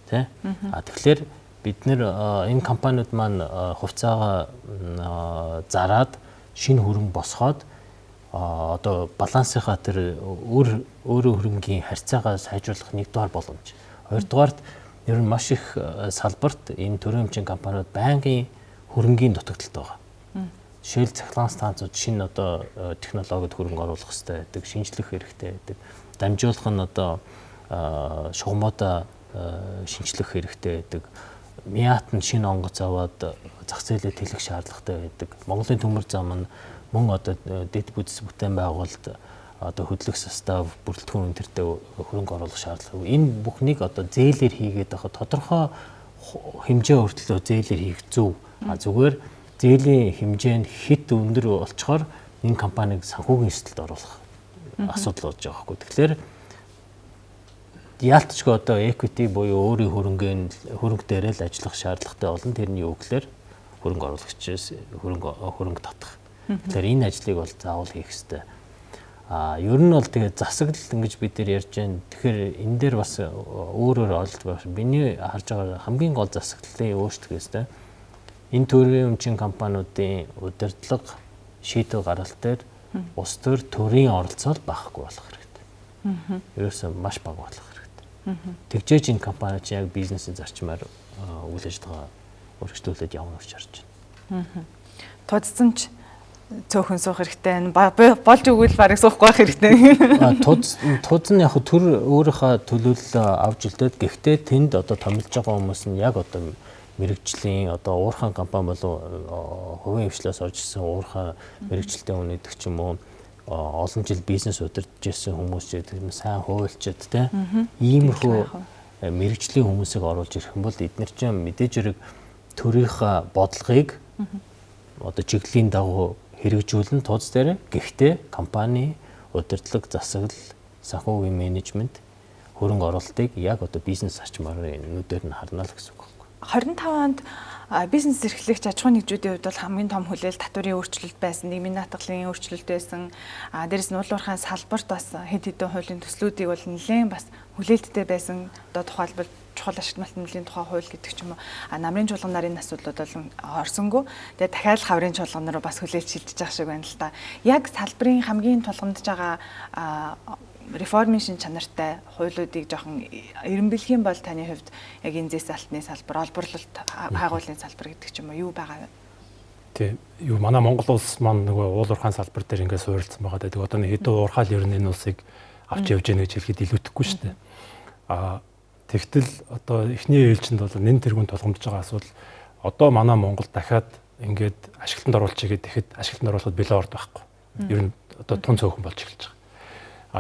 Тэ? А тэгэхээр бид нэр энэ компаниуд маань хувьцаагаа зараад шинэ хөрөнгө босгоод одоо балансынхаа тэр өөрөө хөрөнгийн харьцаагаа сайжруулах нэгдүгээр боломж. Хоёрдугаарт ер нь маш их салбарт энэ төрийн өмчийн компаниуд байнгын хөрөнгийн дутагдaltaй байгаа. Жишээл цахилгаан станцууд шинэ одоо технологид хөрөнгө оруулах хэрэгтэй байдаг, шинжлэх хэрэгтэй байдаг. Дамжуулах нь одоо шугамудаа шинжлэх хэрэгтэй байдаг. Миат нь шинэ онгоц аваад зах зээлээ тэлэх шаардлагатай байдаг. Монголын төмөр зам нь мөн одоо дэд бүдэс бүтээн байгуулалт одоо хөдлөх состав бүрэлдэхүүн өнтертэй хөрөнгө оруулах шаардлага. Энэ бүхнийг одоо зээлээр хийгээд байхад тодорхой хэмжээ хүртэл зээлээр хийх зөв. А зүгээр Зээлийн хэмжээ нь хит өндөр болчоор энэ компанийг санхүүгийн эрсдэлд оруулах асуудал болж байгаа байхгүй. Тэгэхээр яалтчгүй одоо equity буюу өөрийн хөрөнгө дээрээ л ажиллах шаардлагатай болно. Тэрний юу гэхээр хөрөнгө оруулагчээс хөрөнгө татах. Тэгэхээр энэ ажлыг бол заавал хийх ёстой. Ер нь бол тэгээд засаглал ингэж бид нар ярьж байна. Тэгэхээр энэ дээр бас өөр өөр ойлголт байх. Миний харж байгаа хамгийн гол засаглалын өөрчлөх ёстой. Энэ төрийн өмчийн компаниудын удирдлага шийдвэр гаргалт дээр улс төр төрийн оролцоо байхгүй болох хэрэгтэй. Ерөөсөө маш бага болох хэрэгтэй. Тэгжээж энэ компани чинь яг бизнесийн зарчмаар үйл ажиллагаа өргөжлүүлээд явна гэж харж
байна. Тудсан ч цөөхөн суух хэрэгтэй. Болж өгвөл барыг суухгүй байх хэрэгтэй.
Туз нь яг төр өөрийнхөө төлөөллөө авч үлдээд, гэхдээ тэнд одоо томилж байгаа хүмүүс нь яг одоо мэрэгжлийн одоо уурхайн компани болов хувийн хвшлээс орж ирсэн уурхай мэрэгчлээ хүн гэдэг ч юм уу, олон жил бизнес удирдах ирсэн хүмүүс ч гэдэг нь сайн хуульчид те, иймэрхүү мэрэгжлийн хүмүүсийг оруулж ирэх юм бол эдгээр чинь мэдээж хэрэг төрийнхөө бодлогыг одоо чиглэлийн дагуу хэрэгжүүлэн тууз дээр, гэхдээ компани удирдлага, засаглал, санхүүгийн менежмент, хөрөнгө оруулалтыг яг одоо бизнес зарчмаар нүдээр нь харна л гэсэн үг.
25 онд бизнес эрхлэгч аж ахуйн нэгжүүдийн хувьд бол хамгийн том хүлээлт татварын өөрчлөлт байсан, нийгмийн даатгалын өөрчлөлт байсан. Дээрээс нь уул уурхайн салбарт бас хэд хэдэн хуулийн төслүүдийг бол нэлээд бас хүлээлттэй байсан. Одоо тухайлбал чухал ашигт малтмлын тухай хууль гэдэг ч юм уу. Намрын чуулганаар энэ асуудлууд бол орсонгүй. Тэгээ дахиад хаврын чуулган руу бас хүлээлт шилжиж байгаа шиг байна л та. Яг салбарын хамгийн тулгамдж байгаа реформын шин чанартай хуулиудыг жоохон эренбэлэх юм бол таны хувьд яг энэ зэс алтны салбар, олборлолт, хайгуулын салбар гэдэг ч юм уу юу байгаа вэ?
Тий, юу манай Монгол улс маань нөгөө уул уурхайн салбар дээр ингээд суурилсан байгаа. Тэгээд одоо нэг хэдэн уурхаал ер нь энэ улсыг авч явж гэнэ гэж хэлэхэд илүүтэхгүй шүү дээ. Тэгтэл одоо эхний ээлжинд бол нэн тэргүүн тулгамдж байгаа асуудал одоо манай Монгол дахиад ингээд ашиглалтанд оруулчих гээд тэгэхэд ашиглалтанд оруулахад бэлэн орд байхгүй. Ер нь одоо тун цөөхөн болж эхэлж байгаа.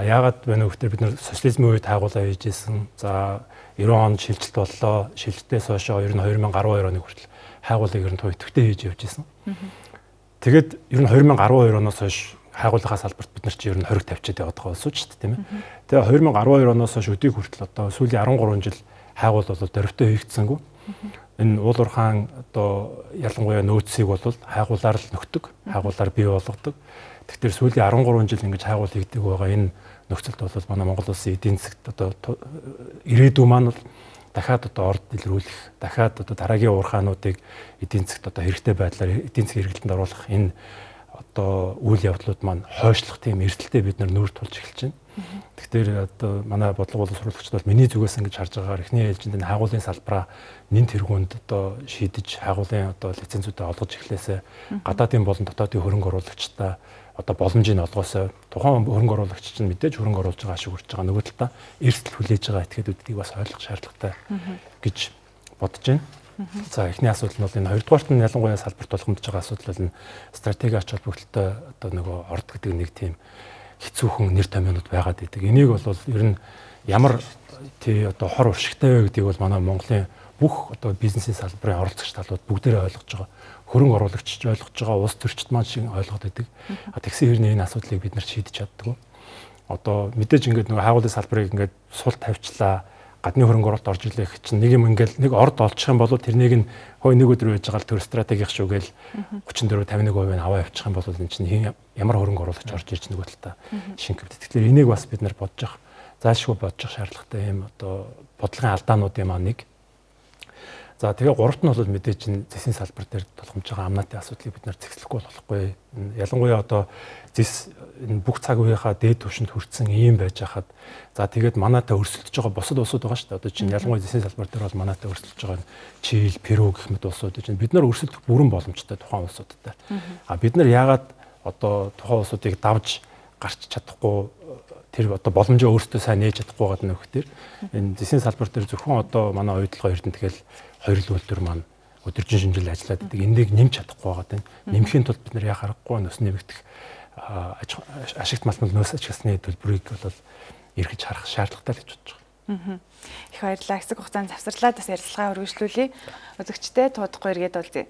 Яагаад вэ гэхээр бид нар социализмын үед хайгуулаа хийж исэн. За 90 онд шилжилт боллоо. Шилжилтээс хойш ер нь 2012 оныг хүртэл хайгуулыг ер нь тун идэвхтэй хийж явж исэн. Тэгээд ер нь 2012 оноос хойш хайгуулынхаа салбарт бид нар чи ер нь хориг тавьчиад яваад байгаа улсууд шүү дээ, тийм ээ. Тэгээ 2012 оноос хойш өдийг хүртэл одоо сүүлийн 13 жил хайгуул бол дөрвтэй хийгдсэнгүй. Энэ уул уурхайн одоо ялангуяа нөөцийг бол хайгуулаар л нөхдөг, хайгуулаар бий болгодог. Тэгэхээр сүүлийн 13 жил ингэж хайгуул хийгдэг байгаа энэ нөхцөлд бол манай Монгол улсын эдийн засагт одоо ирээдүй маань бол дахиад одоо орд илрүүлэх, дахиад одоо дараагийн уурхаануудыг эдийн засагт одоо хэрэгтэй байдлаар эдийн засгийн хэрэглэлтэнд оруулах энэ одоо үйл явдлууд маань хойшлох тийм эрсдэлтэй бид нар нүүр тулж эхэлж байна. Тэгэхээр одоо манай бодлого боловсруулагчид бол миний зүгээс ингэж харж байгаагаар эхний ээлжинд энэ хайгуулын салбараа нэн тэргуунд одоо шийдэж хайгуулын одоо лицензүүдээ олгож эхлээсээ гадаадын болон дотоодын хөрөнгө оруулагчдаа одоо боломжийг олгоосоо тухайн хөрөнгө оруулагч чинь мэдээж хөрөнгө оруулж байгаа ашиг хүрч байгаа, нөгөө талдаа эрсдэл хүлээж байгаа этгээдүүдийг бас ойлгох шаардлагатай гэж бодож байна. За эхний асуудал нь бол энэ, хоёрдугаарт нь ялангуяа салбарт тулгамдж байгаа асуудал бол энэ стратеги ач холбогдолтой одоо нөгөө орд гэдэг нэг тийм хэцүүхэн нэр томьёонууд байгаад идэг. Энийг бол ер нь ямар тий одоо хор уршигтай вэ гэдгийг бол манай Монголын бүх одоо бизнесийн салбарын оролцогч талууд бүгдээрээ ойлгож байгаа. Хөрөнгө оруулагч ч ойлгож байгаа, улс төрчид маань шиг ойлгоод байдаг. А тэгсэн хэрнээ энэ асуудлыг бид нар шийдэж чаддаггүй. Одоо мэдээж ингээд нөгөө хайгуулын салбарыг ингээд сул тавьчлаа, гадны хөрөнгө оруулалт орж ирлээ гэх чинь нэг юм ингээд нэг орд олчих юм бол тэрнийг нь хой нэг өдөр байж байгаа л төр стратегийнх шүү гээл 34 51% нь аваа явчих юм бол энэ чинь ямар хөрөнгө оруулагч орж ирж нөгөө талдаа шингэвд. Тэгэхээр энийг бас бид нар бодож явах, заашгүй бодож явах шаардлагатай юм одоо бодлогын алдаануудын маань нэг. За тэгээ гуравт нь бол мэдээж энэ зэсийн салбар дээр тулгамж байгаа амнаатын асуудлыг бид нар зэгслэхгүй болохгүй. Ялангуяа одоо зэс энэ бүх цаг үеийнхаа дээд түвшинд хүрсэн ийм байж хахад за тэгээд манайтай өрсөлдөж байгаа бусад улсууд байгаа шүү дээ. Одоо чинь ялангуяа зэсийн салбар дээр бол манайтай өрсөлдөж байгаа Чили, Перу гэх мэт улсууд чинь бид нар өрсөлдөх бүрэн боломжтой тухайн улсуудтай. А бид нар яагаад одоо тухайн улсуудыг давж гарч чадахгүй тэр одоо боломжоо өөрсдөө сайн нээж чадахгүй байгаа нөхдөр энэ зэсийн салбар дээр зөвхөн одоо манай оюутлогоо эрдэнэ тэгэл хоёр л үйлдвэр маань өдөржин шинжил ажиллаад байдаг. Энийг нэмж чадахгүй байгаа тийм. Нэмэхийн тулд бид нар яа харахгүй нөөс нэмэгдэх ашигт малтмал нөөс ашигласны төлбөрийг бол эргэж харах шаардлагатай л гэж бодож
байгаа. Их баярлалаа. Хэсэг хугацаанд завсарлаад бас ярилцлагаа үргэлжлүүлье. Үзэгчтэй туудахгүй эргээд уулзъя.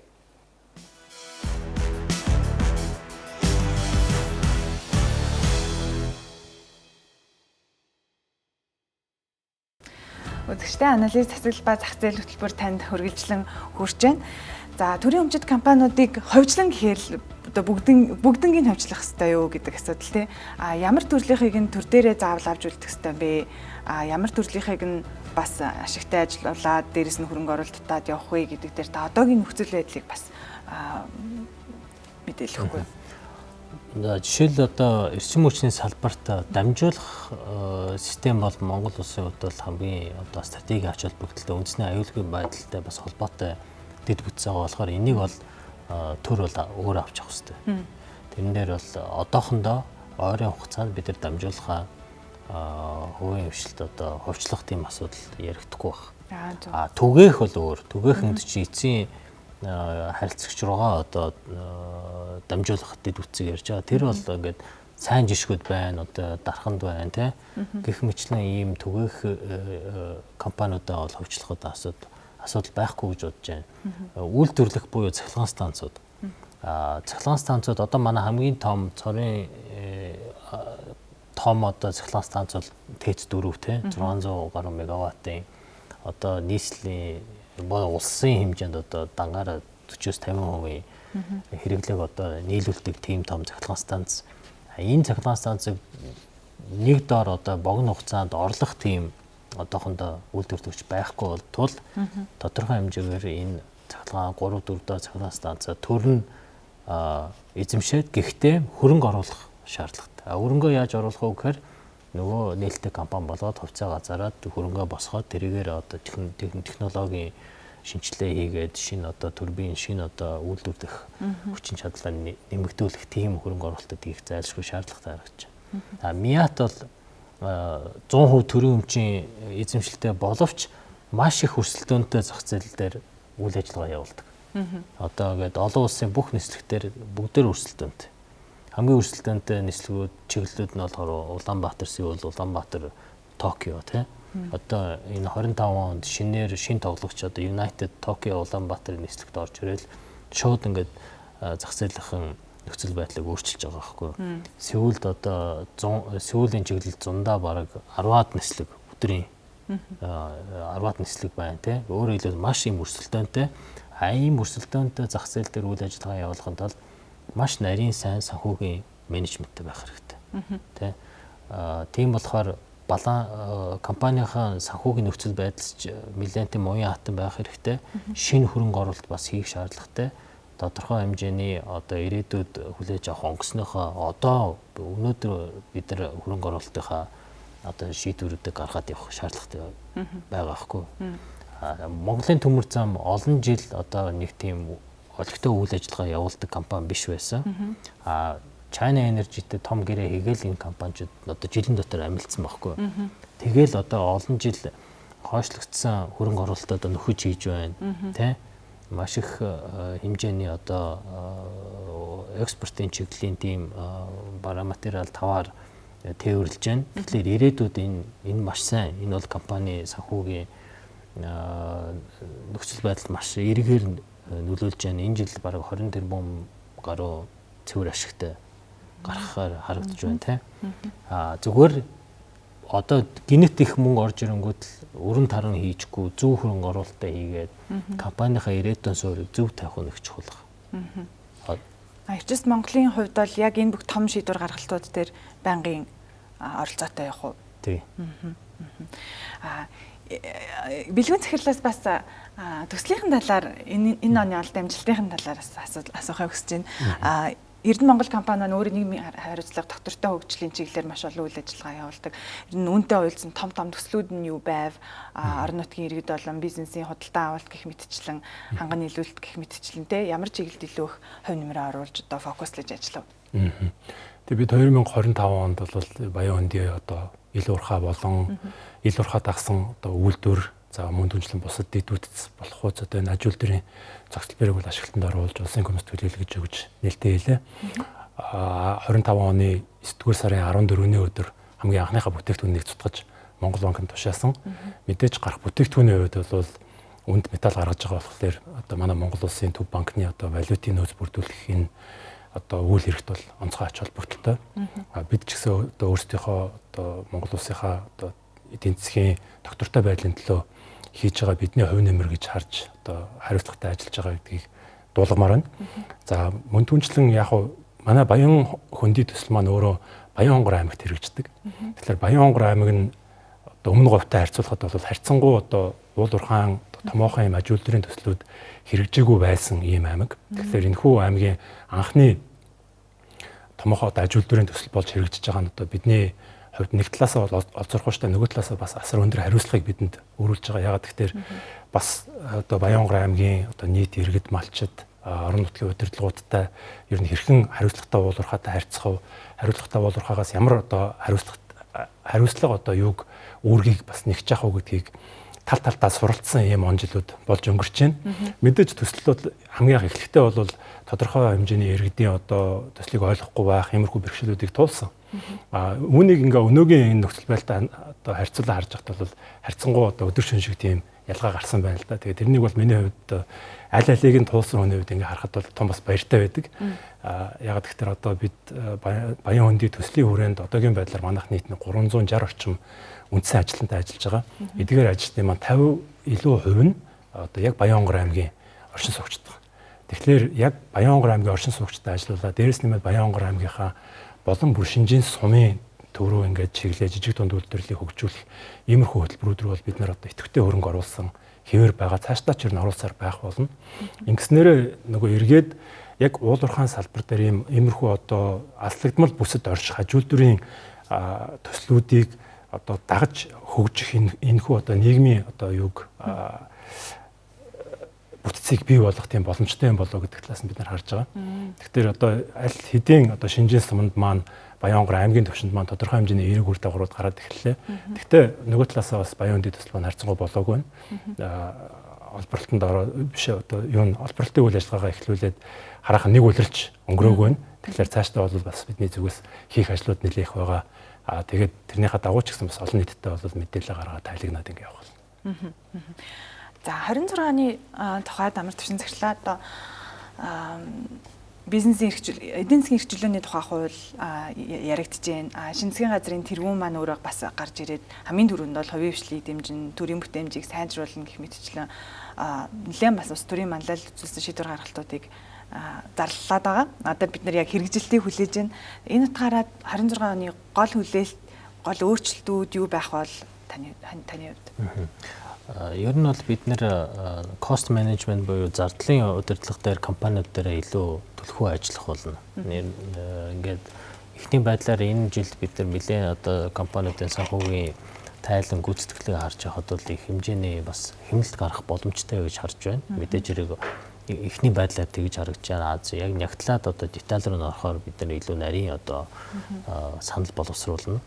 Үзэгчдээ, анализ, засаглал ба зах зээл хөтөлбөр танд хүргэлжлэн хүрч байна. За, төрийн өмчит компаниудыг ховжлон гэхээр л одоо бүгднгийн ховжлох хэвээр юу гэдэг асуудал, тий. А ямар төрлийнхийг нь төр дээрээ заавал авч үлдэх хэвээр бэ? А ямар төрлийнхийг нь бас ашигтай ажиллуулад дээрэс нь хөрөнгө оруулалт татаад явах вэ гэдэг дээр та одоогийн нөхцөл байдлыг бас мэдээлэхгүй.
За, жишээл одоо эрчим хүчний салбарт дамжуулах систем бол Монгол улсын хувьд бол хамгийн одоо стратегийн ач холбогдолтой, үндэсний аюулгүй байдалтай бас холбоотой дэд бүтц байгаа болохоор энийг бол төр бол өөр авч явах хэрэгтэй. Тэрэн дээр бол одоохондоо ойрын хугацаанд бид нар дамжуулахаа хувийн хвшилт одоо хувьчлах тийм асуудал ярихдаггүй баг. А түгээх бол өөр. Түгээхэнд чи эцсийн харилцагч руугаа одоо дамжуулах дэд үтсийг ярьж байгаа. Тэр бол ингээд сайн жишгүүд байна, одоо дарханд байна, тий. Гэх мэтлэн ийм түгээх компаниудаа бол хувьчлахад асуудал байхгүй гэж бодож байна. Үйлдвэрлэх буюу цахилгаан станцууд. Цахилгаан станцууд одоо манай хамгийн том цорын том одоо цахилгаан станц бол ТЭЦ 4, тий, 600 гаруй мегаваттын одоо нийслэлийн улсын хэмжээнд одоо дангаараа 40-оос 50% хэрэглээг одоо нийлүүлдэг тийм том цахилгаан станц. Энэ цахилгаан станцыг нэг доор одоо богино хугацаанд орлох тийм одоохондоо үйлдвэрлэгч байхгүй бол тул тодорхой хэмжээгээр энэ цахилгаан 3 4 доо цахилгаан станцаа төр нь эзэмшээд, гэхдээ хөрөнгө оруулах шаардлагатай. Хөрөнгөө яаж оруулах вэ гэхээр нөгөө нээлттэй компани болоод хувьцаа газараад хөрөнгөө босгоод тэрийгээр одоо технологийн шинжилгээ хийгээд шинэ одоо турбин, шинэ одоо үйлдвэрлэх хүчин чадлаа нэмэгдүүлэх тийм хөрөнгө оруулалтыг хийх зайлшгүй шаардлагатай харагдаж байна. А МИАТ бол 100% төрийн өмчийн эзэмшилтэй боловч маш их өрсөлдөөнтэй зах зээл дээр үйл ажиллагаа явуулдаг. Одоо ингээд олон улсын бүх нислэгтэр бүгдээр өрсөлдөөнтэй. Хамгийн өрсөлдөөнтэй нислэгүүд, чиглэлүүд нь болохоор Улаанбаатар, Сеул, Улаанбаатар, Токио, тий. Одоо энэ 25 онд шинээр шин тоглогч одоо United Tokyo Улаанбаатарын нислэгт орж ирэл шууд ингээд зах зээлийнхэн нөхцөл байдлыг өөрчилж байгаа байхгүй. Сеулд одоо 100, Сеулийн чиглэл зундаа бараг 10-аад нислэг, өдрийн 10-аад нислэг байна, тий. Өөрөөр хэлбэл маш юм өрсөлдөөнтэй. А ийм өрсөлдөөнтэй зах зээл дээр үйл ажиллагаа явуулахын тулд маш нарийн сайн санхүүгийн менежменттэй байх хэрэгтэй. Тэ. Тийм болохоор балан компанийнхаа санхүүгийн нөхцөл байдал ч нэлээд муян хатан байх хэрэгтэй. Шинэ хөрөнгө оруулалт бас хийх шаардлагатай. Тодорхой хэмжээний одоо ирээдүйд хүлээж авах онгоцныхоо одоо өнөөдөр бид нар хөрөнгө оруулалтынхаа одоо шийдвэрүүдийг гаргаад явах шаардлагатай байгаа байхгүй. Монголын төмөр зам олон жил одоо нэг тийм олигтой үйл ажиллагаа явуулдаг компани биш байсан. А China Energy-тэй том гэрээ хийгээл энэ компаничууд одоо жилийн дотор амилцсан байхгүй. Тэгэл одоо олон жил хойшлогдсон хөрөнгө оруулалтаа одоо нөхөж хийж байна, тэ. Маш их хэмжээний одоо экспортын чиглэлийн тийм бараа материал таваар тээвэрлэж байна. Тэгэхээр ирээдүйд энэ маш сайн. Энэ бол компани санхүүгийн нөхцөл байдалд маш эргээр нөлөөлж байна. Энэ жил бараг 20 тэрбум гаруй цэвэр ашигтай гаргахаар харагдаж байна, тий. А зүгээр одоо гинэт их мөнгө орж ирэнгүүт л өрн таран хийжгүй зөв хөрөнгө оруулалтаа хийгээд компанийнхаа ирээдүйн суурийг зөв тавих нь их чухал.
Эрчис Монголын хувьд бол яг энэ бүх том шийдвэр гаргалтууд дээр байнгын оролцоотой явах уу?
Тий.
Бэлгүүн захирлаас бас төслийнхэн талаар энэ оны олд амжилтын талаар бас асуухыг хүсэж байна. Эрдэнэ Монгол компани маань өөрийн нийгмийн хариуцлага, доктортой хөгжлийн чиглэлээр маш олон үйл ажиллагаа явуулдаг. Ер нь үүнтэй уялдсан том том төслүүд нь юу байв? Орон нутгийн иргэд болон бизнесийн худалдан авалт гэх мэтчлэн, ханган нийлүүлэлт гэх мэтчлэн, те, ямар чиглэлд илүү их хувь нэмрээ оруулж одоо фокуслаж ажиллав?
Тэгээ бид 2025 онд бол Баян хөндий одоо ил уурхай болон ил уурхай дагсан одоо үйлдвэр, за мөн түншлэн бусад дэд бүтц болох үз одоо энэ аж үйлдвэрийн зохицол бэрэг бол ашиглалтанд оруулж улсын комисс төлөөлөл гэж өгч нээлттэй хэлээ. 25 оны 9-р сарын 14-ний өдөр хамгийн анхныхаа бүтээгдэхүүнийг цутгаж Монгол банкнд тушаасан. Мэдээж гарах бүтээгдэхүүний хувьд бол үнд металл гаргаж байгаа болохоор одоо манай Монгол улсын төв банкны одоо валютын нөөц бүрдүүлэх энэ одоо үйл хэрэгт бол онцгой ач холбогдолтой. Бид ч гэсэн одоо өөрсдийнхөө одоо Монгол улсынхаа одоо эдийн засгийн тогтвортой байдлын төлөө хийж байгаа бидний хувь нэмэр гэж харж одоо хариуцлагатай ажиллаж байгаа гэдгийг дуулгамаар байна. За мөн түнчлэн яг хуу манай Баян хөндөй төсөл маань өөрөө Баян-Хонгор аймагт хэрэгждэг. Тэгэхээр Баян-Хонгор аймаг нь одоо өмнө говьтой харьцуулахад бол харьцангуй одоо уул уурхаан томоохон юм аж үйлдвэрийн төслүүд хэрэгжээгүй байсан ийм аймаг. Тэгэхээр энэхүү аймгийн анхны томоохон одоо аж үйлдвэрийн төсөл болж хэрэгжиж байгаа нь одоо бидний хувьд нэг талаасаа бол олзорхууштай, нөгөө талаасаа бас асар өндөр хариуцлагыг бидэнд өөрүүлж байгаа. Ягаад гэхээр бас одоо Баян-Хонгор аймгийн одоо нийт иргэд, малчид, орон нутгийн удирдлагуудтай ер нь хэрхэн хариуцлагатай уул уурхаатай харьцах вэ? Хариуцлагатай уул уурхаагаас ямар одоо хариуцлага одоо юуг үүргийг бас нэгж авах уу гэдгийг тал талдаа суралцсан ийм он жилүүд болж өнгөрч байна. Мэдээж төслүүд хамгийн анх эхлэхдээ бол тодорхой хэмжээний иргэдийн одоо төслийг ойлгохгүй байх иймэрхүү бэрхшээлүүдийг туулсан. Үүнийг ингээ өнөөгийн энэ нөхцөл байдалтай одоо харьцуулаа харж байхад бол харьцангуй одоо өдөр шөнө шиг тийм ялгаа гарсан байна л да. Тэгээ тэрнийг бол миний хувьд аль алийг нь туулсан хүний хувьд ингээ харахад бол том бас баяртай байдаг. Ягаад гэхээр одоо бид Баян хөндий төслийн хүрээнд одоогийн байдлаар манайх нийт 360 орчим үндсэн ажилтнтай ажиллаж байгаа. Эдгээр ажилтны маань 50 илүү хувь нь одоо яг Баян-Хонгор аймгийн оршин суугчид байна. Тэгэхээр яг Баян-Хонгор аймгийн оршин суугчтай ажиллаулаа. Дээрээс нэмээд Баян-Хонгор аймгийнхаа болон бүр шинжийн сумын төв рүү ингээд чиглээ жижиг дунд үйлдвэрлэлийг хөгжүүлэх иймэрхүү хөтөлбөрүүд рүү бол бид нар одоо идэвхтэй хөрөнгө оруулсан хэвээр байгаа. Цаашдаа ч ер нь оруулсаар байх болно. Ингэснээрээ нөгөө эргээд яг уул уурхаан салбар дээр ийм иймэрхүү одоо алслагдмал бүсэд орших аж үйлдвэрийн төслүүдийг одоо дагаж хөгжих энэхүү одоо нийгмийн одоо юг бүтцийг бий болгох тийм боломжтой юм болоо гэдэг талаас нь бид нар харж байгаа. Тэгэхээр одоо аль хэдийн одоо шинжийн суманд маань Баян-Хонгор аймгийн төвшөнд маань тодорхой хэмжээний эерэг үр дагаврууд гараад эхэллээ. Гэхдээ нөгөө талаасаа бас Баян хөндий төсөл маань харьцангуй болоогүй байна. Олборлолтонд ороо биш одоо юу н олборлолтын үйл ажиллагаагаа эхлүүлээд хараахан нэг улиралч өнгөрөөгүй байна. Тэгэхээр цаашдаа бол бас бидний зүгээс хийх ажлууд нэлээх байгаа. Тэгээд тэрнийхээ дагуу ч гэсэн бас олон нийтэд бол мэдээлэл гаргаад тайлагнаад ингэ явах болно.
За 26 оны тухайд амар төвшин захирлаа одоо бизнесийн эрхчлөл, эдийн засгийн эрхчлөөний тухай хууль яригдж байна. Шинэ засгийн газрын тэргүүн маань өөрөө бас гарч ирээд хамгийн түрүүнд бол хувийн хвшлийг дэмжин, төрийн бүтээмжийг сайжруулна гэх мэтчлэн нэлээд бас улс төрийн манлайлал үзүүлсэн шийдвэр гаргалтуудыг зарлалаад байгаа. Одоо бид нар яг хэрэгжилтийг хүлээж байна. Энэ утгаараа 26 оны гол хүлээлт, гол өөрчлөлтүүд юу байх бол таны хувьд?
Ер нь бол бид нэр cost management буюу зардлын удирдлага дээр компаниуд дээр илүү түлхүү ажиллах болно. Ингээд эхний байдлаар энэ жилд бид нар нэлээд одоо компаниудын санхүүгийн тайлан гүйцэтгэлийг харж байхад бол их хэмжээний бас хэмнэлт гарах боломжтой гэж харж байна. Мэдээж хэрэг эхний байдлаар тэгж харагдаж байна. Яг нягтлаад одоо деталь руу н орохоор бид нар илүү нарийн одоо санал боловсруулна.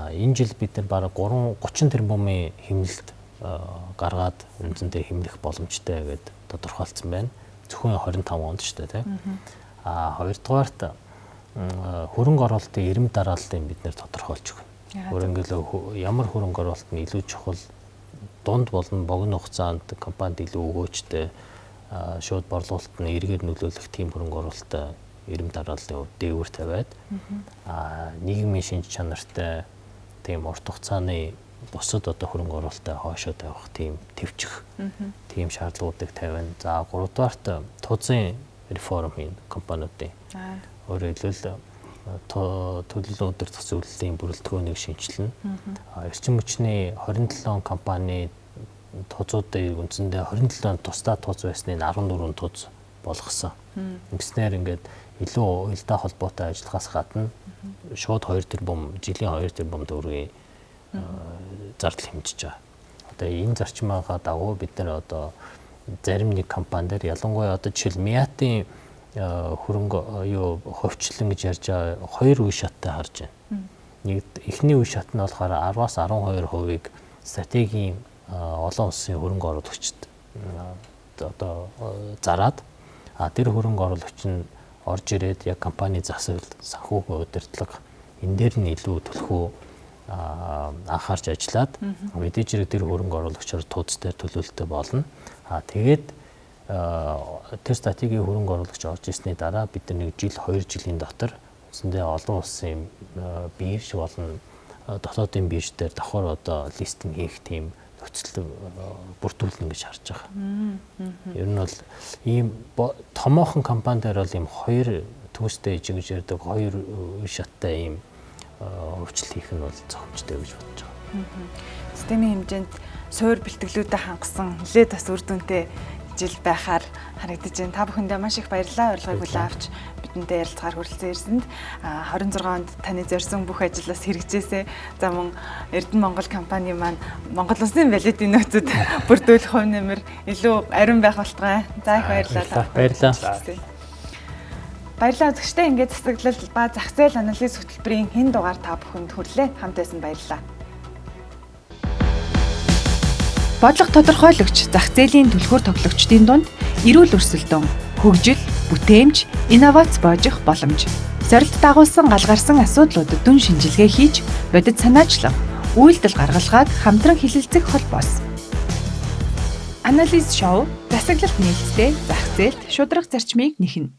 Энэ жил бид нар бараг 330 тэрбумын хэмнэлт гаргаад үндсэндээ хэмнэх боломжтой гэдээ тодорхойлцсон байна. Зөвхөн 25 онд шүү дээ, тийм. Хоёрдугаарт хөрөнгө оруулалтын эрэм дарааллыг бид нэр тодорхойлж өгнө. Хөрөнгө ямар хөрөнгө оруулалт нь илүү чухал, дунд болон богино хугацаанд компанид илүү өгөөжтэй, шууд борлуулалт нь эргээр нөлөөлөх тийм хөрөнгө оруулалтаа эрэм дарааллын хувьд дээгүүр тавиад, нийгмийн шинж чанартай тийм урт хугацааны бусад одоо хөрөнгө оруулалтаа хоошоо тавих тийм төвчих тийм шаардлагуудыг тавина. За гуравдугаарт тузын реформ хийн компаниудын. Өөрөөр хэлбэл төлөөлөн удирдах зөвлөлийн бүрэлдэхүүнийг шинэчилнэ. Эрчим хүчний 27 компани тузуудыг үндсэндээ 27 тусдаа туз байсны 14 туз болгосон. Ингэснээр ингээд илүү уялдаа холбоотой ажиллахаас гадна шууд 2 тэрбум жилийн 2 тэрбум төгрөгийн зардал хэмжиж байгаа. Одоо энэ зарчмынхаа дагуу бид нар одоо зарим нэг компани дээр ялангуяа одоо жишээл Миатын хөрөнгө юу хувьчлан гэж ярьж байгаа хоёр үе шаттай харж байна. Нэг эхний үе шат нь болохоор 10-аас 12%-ийг стратегийн олон улсын хөрөнгө оруулагчид одоо зараад тэр хөрөнгө оруулагч нь орж ирээд яг компани засаглал, санхүүгийн удирдлага энэ дээр нь илүү төлхөө анхаарч ажиллаад мэдээж хэрэг тэр хөрөнгө оруулагчаар тууз дээр төлөөлөлттэй болно. Тэгээд тэр стратегийн хөрөнгө оруулагч орж ирсний дараа бид нар нэг жил 2 жилийн дотор үндсэндээ олон улсын бирж болон Дотоодын бирж дээр давхар одоо listing хийх тийм нөхцөл бүрдүүлнэ гэж харж байгаа. Ер нь бол ийм томоохон компани дээр бол ийм хоёр Tuesday гэж ярьдаг хоёр үе шаттай ийм хувьчлал хийх нь бол зохимжтой гэж бодож байгаа.
Системийн хэмжээнд суур бэлтгэлүүдэд хангасан нэлээд бас үр дүнтэй жил байхаар харагдаж байна. Та бүхэндээ маш их баярлалаа. Урилгыг хүлээн авч бидэнтэй ярилцахаар хүрэлцэн ирсэнд. 26 онд таны зорьсон бүх ажлаас хэрэгжээсэй. За, мөн Эрдэнэ Монгол компани маань Монгол улсын валютын нөөцөд бүрдүүлэх хувь нэмэр илүү ариун байх болтугай. За, их баярлалаа.
Баярлалаа.
Баярлалаа, үзэгчдээ. Ингээд засаглал ба зах зээл анализ хөтөлбөрийн энэ дугаар та бүхэнд хүрлээ. Хамт байсан баярлалаа.
Бодлого тодорхойлогч зах зээлийн түлхүүр тоглогчдын дунд эрүүл өрсөлдөөн, хөгжил, бүтээмж, инновац боожих боломж. Сорилт дагуулсан гал гарсан асуудлуудад дүн шинжилгээ хийж, бодит санаачлах, үйлдэл гаргалгааг хамтран хэлэлцэх холбоос. Анализ шоу засаглалт нээлттэй зах зээлд шударга зарчмыг нэхнэ.